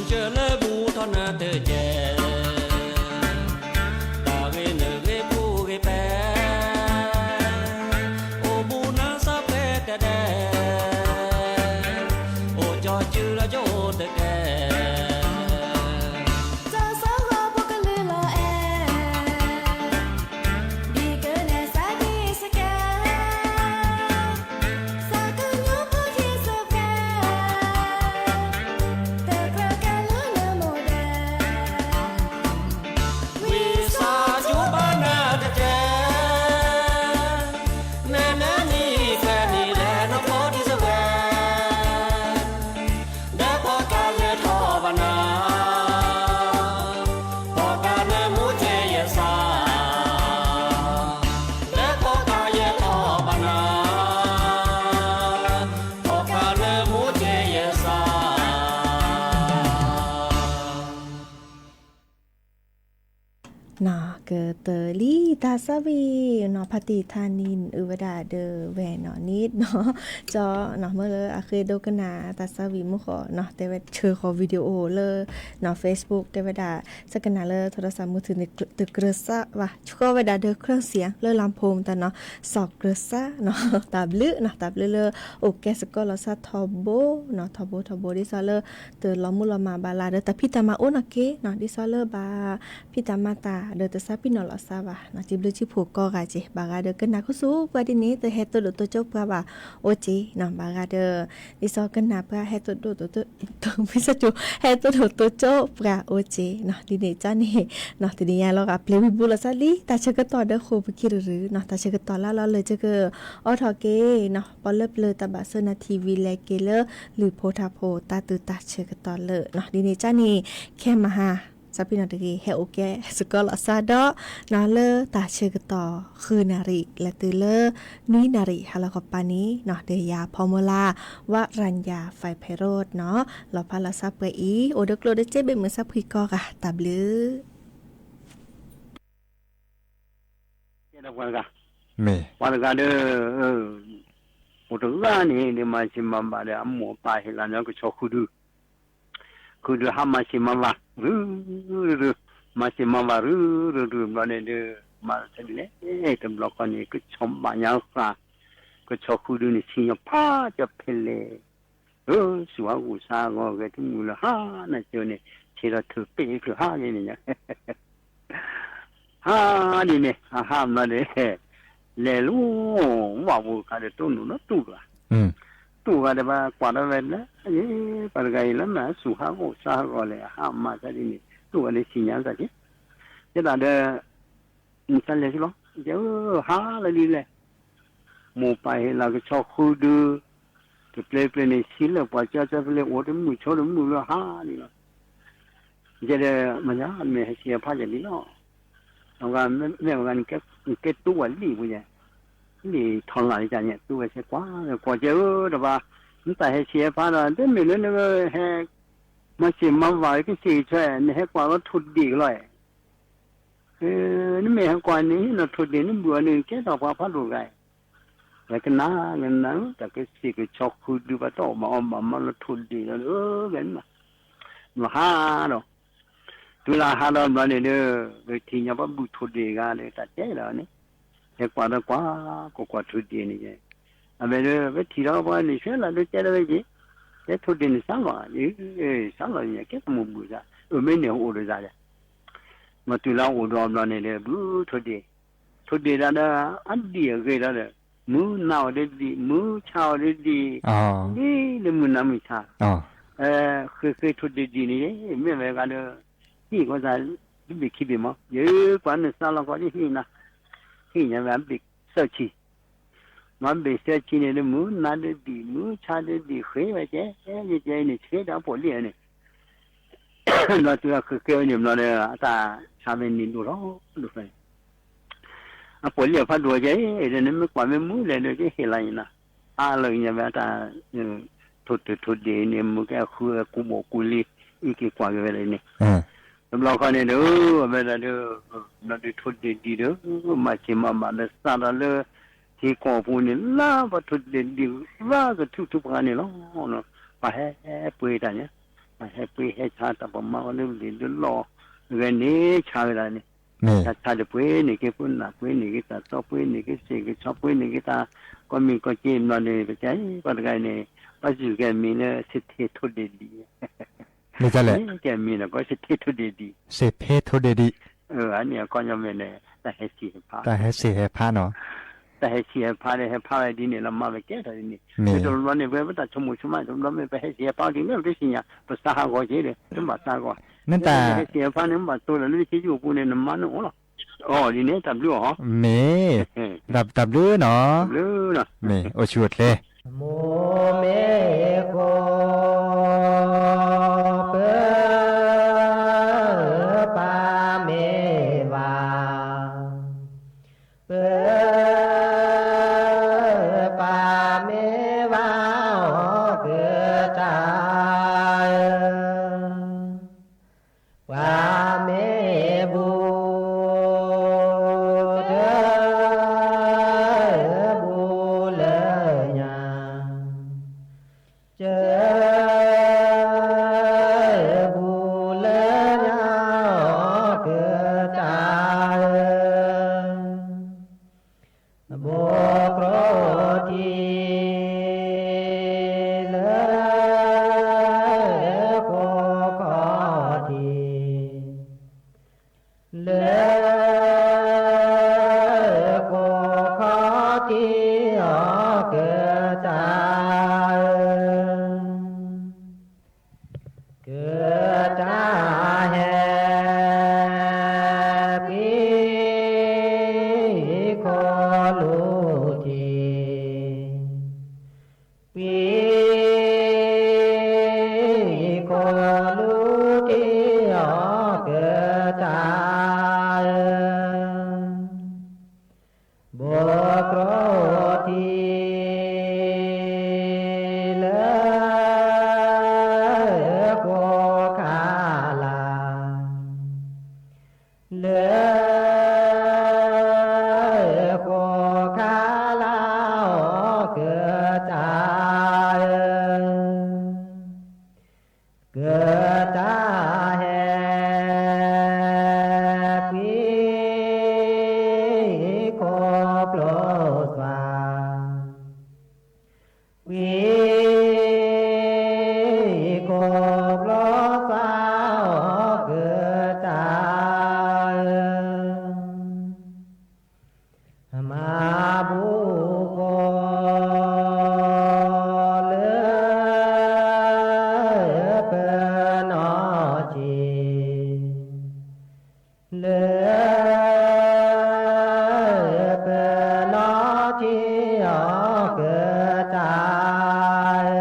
ကၢလၢမူထီၣ်နၤတကဲ, တၢ်ဂ့ၤနဂ့ၤပူၤဂ့ၤပဲ, အိၣ်မူနၤစၢ်ပဲတဒဲ, အိၣ်ကၠီစုလၢကၠိတကဲ, တၢ်ဆၢဂီၤဖိကလုာ်လီၤအဲၣ်, ဒ်ကနဲၣ်စၢ်က့ၤစကဲ သးကညီဖိခံစဖဲ, တကြၢးကဲလၢနမိၢ်ဒဲး, ဝံသးစူၤဘၣ်နၤတကဲ, နဲနဲနံၤဖဲနံၤလဲၤနဖိဒံစဝဲ, ဒီးဖီကၤယဲၢ်ထီၣ်ဘၣ်နၤ, ဖီကၤနမူက့ယဲၢ်စၢ်, ဒီးဖီကၤယဲၢ်ထီၣ်ဘၣ်နၤ, ဖီကၤနမူက့ယဲၢ်စၢ်. နီၢ်ကတၢၢ်လံ တၢ်သးဝံၣ်နီၢ် ဖါတံၢ်ထါနံၤ အုၣ်ဝဲဒၣ်ဒီးဝဲၢ်နီၢ်န့ၣ်နီၢ်, ကၠီနီၢ် မ့ၢ်လၢအဃ့ဒိကနၣ်တၢ်သးဝံၣ်မူဃီနီၢ် တဲဝဲဆှၢဃီၤ video လၢနီၢ် Facebook တဲဝဲဒၣ် ဆၢကနၣ်လၢထီၣ်ဒီးစးမူထူန့ၣ် တကြၢးစၢ်ဘၣ် ဆှၢဝဲဒၣ်ဒီး เครื่องเสียง လၢ ลำโพง မတၤနီၢ် စီၤကြၢးစၢ်နီၢ် တၢ်ဘျုးနီၢ် တၢ်ဘျုးလၢအိၣ်ကဲစ့ၢ်ကီးလီၤစၢ်ထီဘိနီၢ် ထီဘိထီဘိ ဒ်သိးလၢ တလီၤမုၢ်လီၤမၢ်ဘၣ်လၢ်ဒီး တၢ်ဖံးတၢ်မၤအိၣ်နီၢ်က့နီၢ် ဒ်သိးလၢဘၣ်ဖံးတၢ်မၤတၢ်ဒီးတစၢ်ပံၢ်နီၢ်လီၤစၢ်ဘၣ်နီၢ် စံးဘျုးစံးဖှိၣ်ကိးဂၤက့ၤ ဘၣ်ဂၤဒီးကနၣ်ခူသူၣ်ပှၤဒ်န့ၣ် တဟဲတိၢ်ဒိၣ်တိစၢၤပှၤဘၣ်အိၣ်က့နီၢ် ဘၣ်ဂၤဒီး ဒ်သိးကနၣ်ပှၤဟဲတိၢ်ဒိၣ်တိစၢၤ မ့ၢ်စၢ်ကၠိ ဟဲတိၢ်ဒိၣ်တိစၢၤပှၤအိၣ်က့နီၢ် ဒ်န့ၣ်ကန့ၣ်နီၢ် တနံၤညါလီၤဂာ်ပျဲဝံၤဘိလီၤစၢ်လံ တၢ်ဆၢကတီၢ်ဒီးဃိာ်ပက့ၤတရူးနီၢ် တၢ်ဆၢကတီၢ်လၢလီၤလၢာ်ကက အိးထီၣ်က့ၤနီၢ် ပီၣ်လၢပျၢၤတၢ်ဘၣ်စၢၤနၤ TV လဲၤက့ၤလၢလုၢ်ဖိထါဖိတၢ်တုၤတၢ်ဆၢကတီၢ်လၢာ်နီၢ် ဒ်န့ၣ်ကန့ၣ် ခဲမဟါ စးပံနီၢ်တဂ့ၤ ဟဲအိၣ်ကဲစ့ၢ်ကီးလီၤစၢ်ဒီးနီၢ် လၢတၢ်ဆၢကတီၢ်ဃုနၣ်ရံၣ် လဲၤတုၤလၢနွံနၣ်ရံၣ်ဟါလီၤကီးပၤန့ၣ်နီၢ် ဒီးယၤဖီမူလၢ် ဝရၣ်ယၤ ဖဲးဖဲးရိၣ်နီၢ် လီၤဖးလီၤစၢ်ပှဲၤအံၤ အိၣ်ဒီးကျိၣ်ဒီးစ့ဘ့ၣ်မုာ်စၢ်ဖှံကိးဂၤ တၢ်ဘျုး ပှၤတဂၤဒီး အိၣ်တဂၤန့ၣ် ဒ်မၤစံးမၤဘၣ်ဒီး အမိၢ်အပၢ်ဟ့ၣ်လီၤန့ၢ်ကဆီဃုဒု, ဃုဒုဟးမၤစံးမၤဘၣ် ရုရုရု, မၤစံးမၤဘၣ်ရုရုရုဘျီန့ၣ်ဒီး မၤတၢ်ဒ်လဲၣ် တဘျီဃီန့ၣ် ကဆီဘၣ်ညါဃာ်, ကဆီဃုဒုန့ၣ် ဆံညီဖးကၠီဖဲလဲၣ် အၢ စူၤဟးဂီၤဆါဂီၤဂဲၤတမုာ်လၢဟါ နၤကၠိန့ၣ် ဆ့ထီၣ်ထုးပဲာ်ချုးဟါန့ၣ်န့ၣ် ဟါန့ၣ်န့ၣ် အဟါဘျီဒီး လဲၤလီၤ ဝၣ်ပူၤခါဒီး တိၢ်နုာ်လီၤတူၢ်ဂၤ, တူၢ်ဂၤဒီး ပှၤကွၢ်ထီၣ်ဝဲလၢ ပှၤတဂၤအံၤလၢမ့ၢ် စူၤဟးဂီၤဆါဂီၤလဲၣ် အဟါမၤတၢ်ဒ်န့ၣ် တူၢ်ဂၤဒီးဆံညါသးက့ၤ, ယဲဒၣ်ဒီး နတၢ်လဲၤက့ၤလီၤ ယဲ ဟါလၢဒ်လဲၣ် မိၢ်ပၢ်ဟ့ၣ်လီၤကဆီဃုဒု, တပျဲပျဲန့ၣ် ဆံလၢပှၤကၠီကၠီဖဲလဲၣ် အိၣ်တမုာ်ဆိတမုာ်လၢဟါန့ၣ်လီၤ. ယဲဒီး မ့ၢ်မ့ၢ်ဟဲဆံးအဖးယဲဒ်လီၤ. အဝဲမ့ၢ်ဝဲဂၤန့ၣ် ကဲတူၢ်ဝဲလံာ်ပူၤယဲ, လံာ်ထီလၢ်လံာ်ကန့ၣ် တူၢ်ဝဲဆဲးကွၢ် ကွၢ်ကဲဧၢတဘၣ်, နတၢ်ဟဲဆံးအဖးဒီး တမ့ၢ်လၢနဟဲ မၤစံးမၤဘၣ်ကစံးကဆၢ နဟဲကွၢ်လီၤထိၣ်ဒ့ၣ်ကလီၤ, နမ့ၢ်ဟဲကွၢ်န့ၣ် နီၢ်ထိၣ်ဒ့ၣ် နဘုၣ်အီၤန့ၣ် ကဲထီၣ်ပှၤဖးဒိၣ်တဂၤ, ဝဲကနၣ် ကနၣ် တၢ်ကစံးကဆီဃုဒု ပှၤတအီၣ်ဘၣ်အီဘၣ်မၤလီၤထိၣ်ဒ့ၣ်လီၤ ဂဲၤနၤ, နဟးဒီး တုၤလၢဟးဒီးဘျီန့ၣ်ဒီး ထံၣ်ညါပှၤဘုၣ်ထိၣ်ဒ့ၣ်ဂၤဒီး တၢ်တဲလီၤန့ၣ်, ဟဲကွၢ်ဒီးကွၢ် ကကွၢ်ထိၣ်ဒ့ၣ်န့ၣ်, အဝဲဒီး ဝဲထံၣ်ဒီးပှၤန့ၣ် ဆှၢလီၤဒီးတဲလီၤဝဲက့ၤ, တဲထိၣ်ဒ့ၣ်န့ၣ်စးလီၤ, စးလီၤန့ၣ် ကဲကမူၣ်ဘုၣ်စၢ် အမ့ၢ်န့ၣ်အိၣ်ဒီးစၢ်ဒီး မ့ၢ်တုၤလၢအိၣ်ဒီးဘျီန့ၣ်ဒီး ဘုထိၣ်ဒ့ၣ်, ထိၣ်ဒ့ၣ်ဒၣ်ဒီး အဒံၣ်အဂ့ၤဒီး မုၢ်နၤအီၤဒီးဒံၣ် မုၢ်ဆါအီၤဒီးဒံၣ်, ဒ်လၢမုၢ်နၤမုၢ်ဆါ, ဃ့ဃ့ထိၣ်ဒ့ၣ်ဒံၣ်န့ၣ် မ့ၢ်ဝဲဂၤဒီး ဟံၣ်ကီၢ်သး တဘ့ၣ်ခံဘ့ၣ်မး ယကွၢ်နစးလီၤကီးဒ်ဟံၣ်နၤ, ဟံၣ်ညါဝဲအဘ့ၣ်သၢဆံ မ့ၢ်ဘ့ၣ်သၢဆံန့ၣ်ဒီး မုၢ်နၤဒီးဒံၣ် မုၢ်ဆါဒီးဒံၣ် ဃ့ဝဲကဲ ကဲအံၤန့ၣ် ဆှၢဒီးအပိာ်လံၢ်န့ၣ်, ဒီးတုၤဃ့ဃ့ဝဲန့ၣ်ဘျီဒီး အတၢ်ဆါဝဲန့ၣ်ဒိၣ်ထီၣ်ဒိၣ်ဖဲ အပိာ်လံၢ်အဖးဒိၣ်ကဲ ဒီးနမ့ၢ်ကွၢ်မ့ၢ်မုၢ်လဲၣ်ဒီး ကဟ့ၣ်လီၤအံၤနၤ, အါလီၤက့ၤညါဝဲအတၢ် ထိၣ်တၢၢ်ထိၣ်ဒ့ၣ်န့ၣ် မုၢ်ကဲအဃုအကူဘိၣ်ကူလံ အံၤက့ၤကွၢ်က့ၤဝဲဒၣ်န့ၣ်, တဘျီဃီန့ၣ်ဒီး အဝဲဒၣ်ဒီး ဘျီဒီးထိၣ်ဒ့ၣ်ဒံၣ်ဒီး မၤစၢၤမၤဘၣ်ဒီးစးထီၣ်လၢ ထံကီၢ်ပူၤန့ၣ် လၢပှၤထိၣ်ဒ့ၣ်ဒံၣ်ရၢကထူၣ်ထူပှၤန့ၣ်လီၤ, ပှၤဟဲပှ့ၤတၢ်န့ၣ် တၢ်ဟဲပှ့ၤဟဲဆါ တၢ်ပမၤအီၤလၢလံာ်လၢလီၢ် အဂဲၤန့ၣ်ဆါဝဲဒၣ်န့ၣ်, တၢ်ဆါဒီးပှ့ၤန့ၢ်က့ၤပနၢ် ပှ့ၤန့ၢ်က့ၤတၢ်သီ ပှ့ၤန့ၢ်က့ၤစ့ၢ်ကဆီ ပှ့ၤန့ၢ်က့ၤတၢ် ကီမံၤကီက့ၤ ဘျီန့ၣ် ပတဲပှၤတဂၤန့ၣ် ဘၣ်စူၢ်က့ၤအမံၤလၢ စ့ထ့ထိဒ့ဒံး မ့ၢ်လဲၣ်, ကဲမံၤနီၤ ကီစ့ထ့ထိဒ့ဒံး, စ့ထ့ထိဒ့ဒံး, အန့ၣ်အခီပညီမ့ၢ်န့ၣ် တၢ်ဟဲဆံးဟဲဖး, တၢ်ဟဲဆံးဟဲဖးနီၤ, တၢ်ဟဲဆံးဟဲဖးဒီး ဟဲဖးဝဲဒ်န့ၣ်လီၤ မၤဝဲကဲထီၣ်ဒ်န့ၣ်, မ့ၢ်တဘျီန့ၣ် ပဝဲပတၢ်ဆိကမိၣ်ဆိကမး တဘျီမ့ၢ်ပဟဲဆံးဟဲဖးဒ်န့ၣ် ပတသ့ၣ်ညါ ပသးဟးဂီၤက့ၤဒီး တဘၣ်သးဂီၤ, နတၢ်ဟဲဆံးဟဲဖးန့ၣ် မ့ၢ်ဘၣ်တိၢ်လၢလၢဆ့ယိၣ်ပူၤန့ၣ် နမါန့ၣ်အိၣ်လီၤ, အီၤဒ်န့ၣ် တၢ်ဘျုးအီၤ, မ့ၢ်, တၢ်ဘျုးနီၤ, မ့ၢ်, အိၣ်ဆူၣ်အိၣ်ချ့ မိၢ်မ့ၢ်ကိး ပၢ်မ့ၢ်ဘါ, ပၢ်ပၢ်မ့ၢ်ဘါအီၤကတၢၢ်, ပၢ်မ့ၢ်ဘူး တၢ်ဘူးလၢညါ, တၢ်ဘူးလၢညါအီၤကတၢၢ်, ဘိကြိထံ လၢ ဃိခီထံ လၢ ဃိခီထံအီၤကတၢၢ်, ကတၢၢ်ဟဲ ပှၤ ခိၣ်လူထံ, ပှၤခိၣ်လူထံအီၤကတၢၢ်, ဘိကြိထံ လၢ ဃိခလါ လၢ ဃိခလါအီၤကတၢၢ်, ကတၢၢ်ဟဲ ပှၤခိၣ်ကျိသွါ, ပှၤခိၣ်ကျိသွါအီၤကတၢၢ်, မၤဘူၣ်ကိၢ် လၢ ပနီၢ်ထံ, လၢ ပနီၢ်ထံအီၤကတၢၢ်,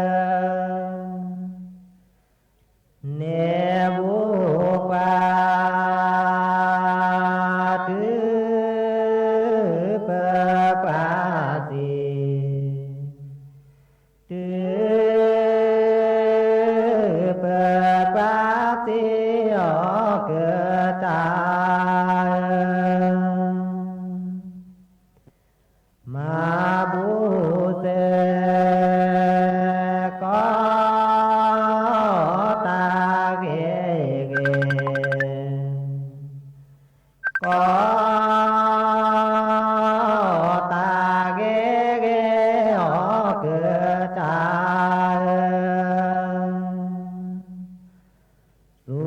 န့ၢ်ဘူၣ်ပှၤ တုၤ ပပှၤသံ, တုၤ ပပှၤသံအီၤကတၢၢ်, မၤဘူၣ်စ့ၢ်ကီး တၢ်ဂ့ၤဂ့ၤ, ကီး တၢ်ဂ့ၤဂ့ၤအီၤကတၢၢ်, သူ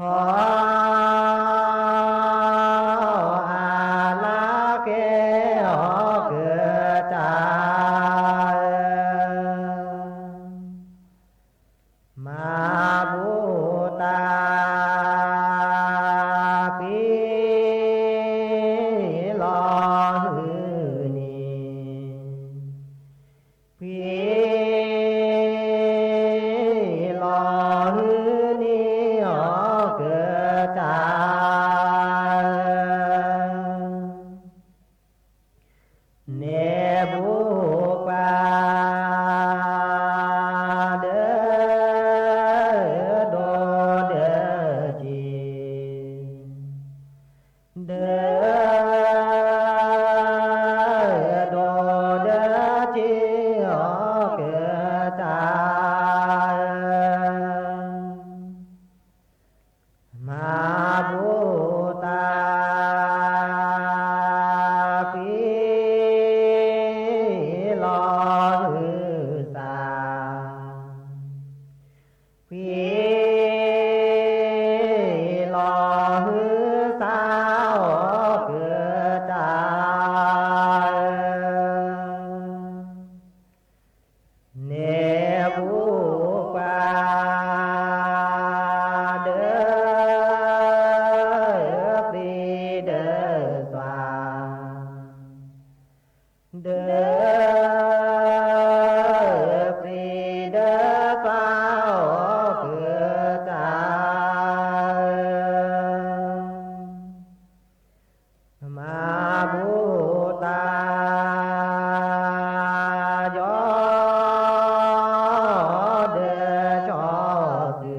အလၤက့ၤအီၤကစၢ်ဧၢ, မၤဘူၣ်တၢ်ကွံလီၤဟုန့ၣ်, ကွံလီၤဟုန့ၢ်အီၤကစၢ်ဧၢ, န့ၢ်ဘူၣ်ပှၤဒၢဒိၣ်ဒၢက့ၤ, ဒၢဒိၣ်ဒၢက့ၤအီၤကစၢ်ဧၢ, မၤဘူၣ်တၢ်ကွံလီၤဟုသး, ကွံလီၤဟုသးအီၤကစၢ်ဧၢ, န့ၢ်ဘူၣ်ပှၤဒၢသံဒၢသွါ, ဒၢသံဒၢသွါအီၤကစၢ်ဧၢ, မၤဘူၣ်တၢ်ယီၤဒၢဆီ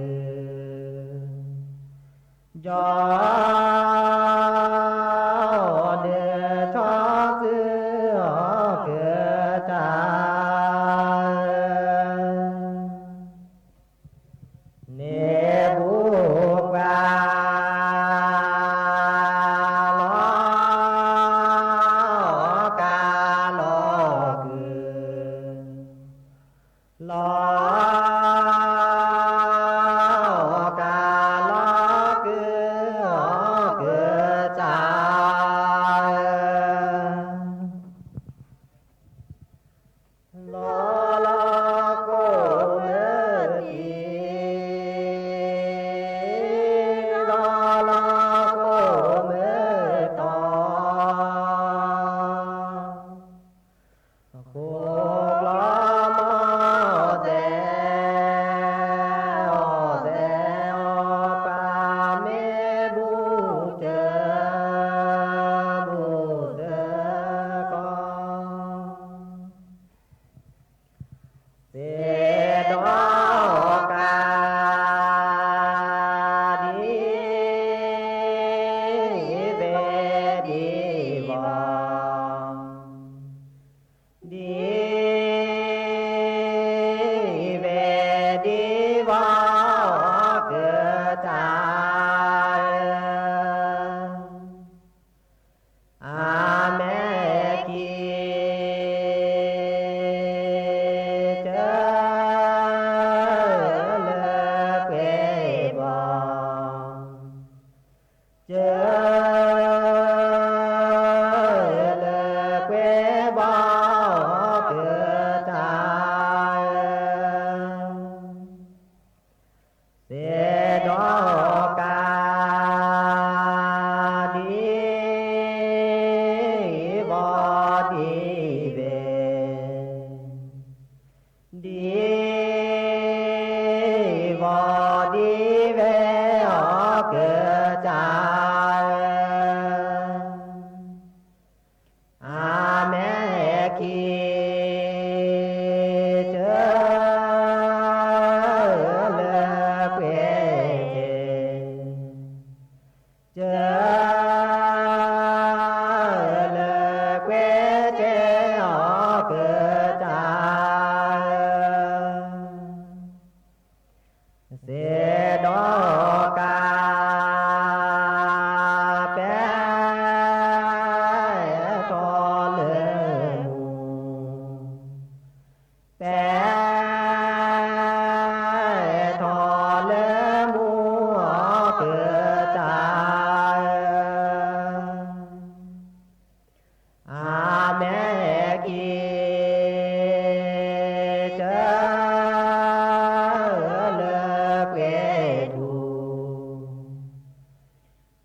သု, ယီၤဒၢဆီသုအီၤကစၢ်ဧၢ, န့ၢ်ဘူၣ်ပှၤလီၤကၤလီၤကုာ်, လီၤကၤလီၤကုာ်အီၤ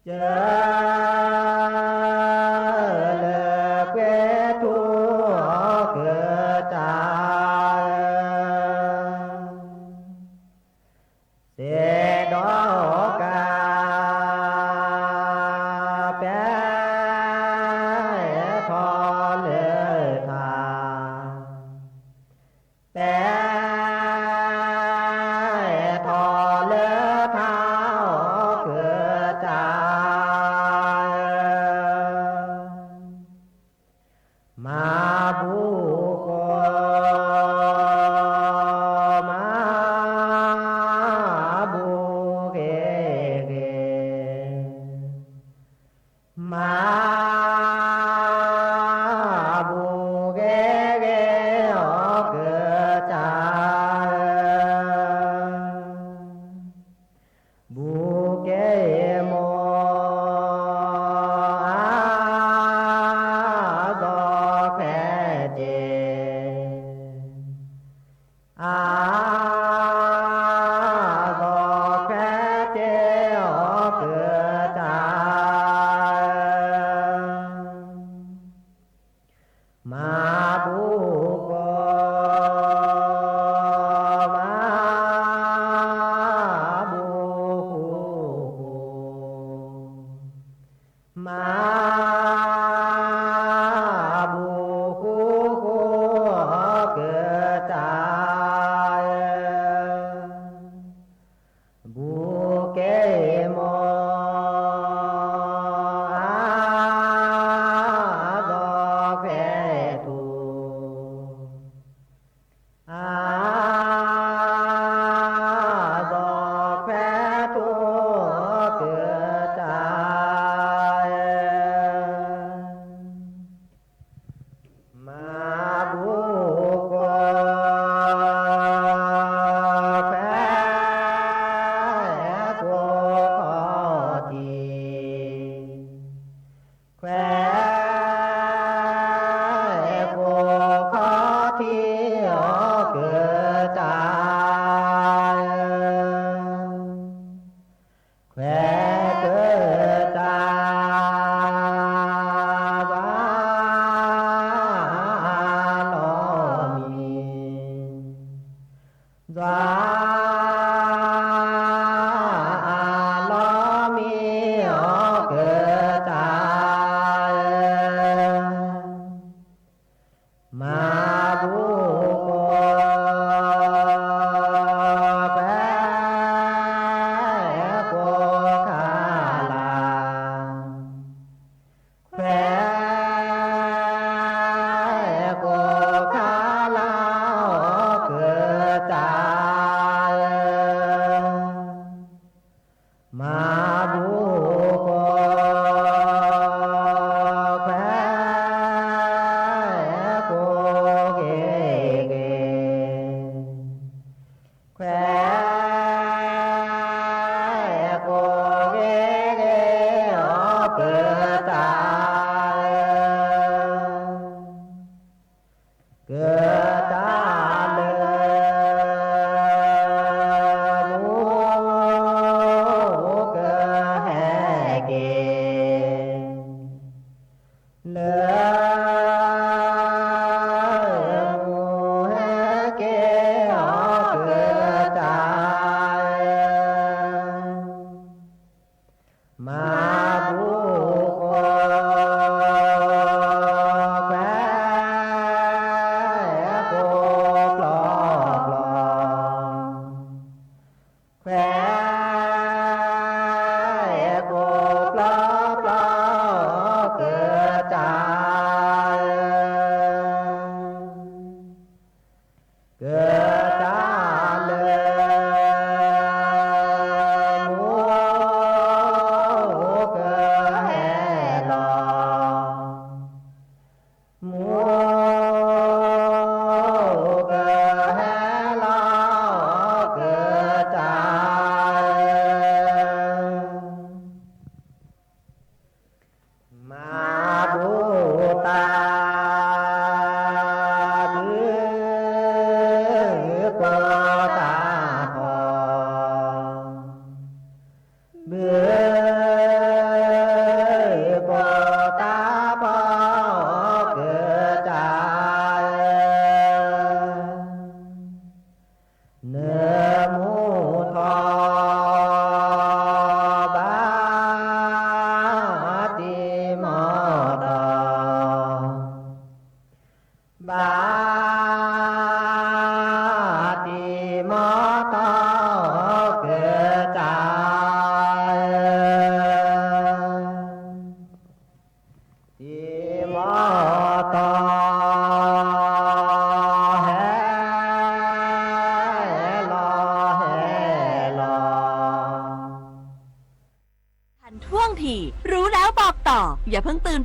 တၢ်လၢကွဲၤထူၣ်အီၤကတၢၢ် စ့ဒီးကါ ပဲထီၣ်လၢထါ ပဲထီၣ်လၢထါအီၤကတၢၢ် မၤဘူၣ်ဃိ မၤဘူၣ်ဂ့ၤဂ့ၤ မၤဘူၣ်ဂ့ၤဂ့ၤအီၤကတၢၢ် ဘူးက့မိၢ် အါ စီၤခွဲးတ့ၢ် အါ စီၤခွဲးတ့ၢ်အီၤကတၢၢ် မၤဘူၣ်ဃိ မၤဘူၣ်ဃူဃူ မၤဘူၣ်ဃူဃူအီၤကတၢၢ် ဘူးက့မိၢ် အါ စီၤခွဲးထူၣ် အါ စီၤခွဲးထူၣ်အီၤကတၢၢ် မၤဘူၣ်ဃိ ခွဲးဃိခီၣ်ထံး ခွဲးဃိခီၣ်ထံးအီၤကတၢၢ် ခွဲးကတၢၢ် ဘၣ်လီၤမံၤ ယွၤအလီၤမံအီၤကတၢၢ် မၤဘူၣ်ဃိ ခွဲးဃိခါလၢ ခွဲးဃိခါလၢအီၤကတၢၢ် မၤဘူၣ်ဃိ ခွဲးဃိခီၣ်ထံး ခွဲးဃိဂ့ၤဂ့ၤ ခွဲးဃိဂ့ၤဂ့ၤ အီၤကတၢၢ် ကတၢၢ်လၢ မူကဟဲက့ၤ လၢ မူဟဲက့ၤအီၤကတၢၢ် မၤဘူၣ်ဃိ ခွဲးဃိပျီပျီ ခွဲးဃိပျီပျီကတၢၢ် ကတၢၢ်လၢ မူကဟဲလီၤ မူကဟဲလီၤကတၢၢ် မၤဘူၣ်တၢ် ဘုကိးတၢ်ထီၣ် ဘု တံၤမီၤတီကၢကၢ တံၤမီၤတီ ဟဲလီၤ ဟဲလီၤ ทันท่วงที รู้แล้วบอกต่อ อย่าเพิ่งตื่น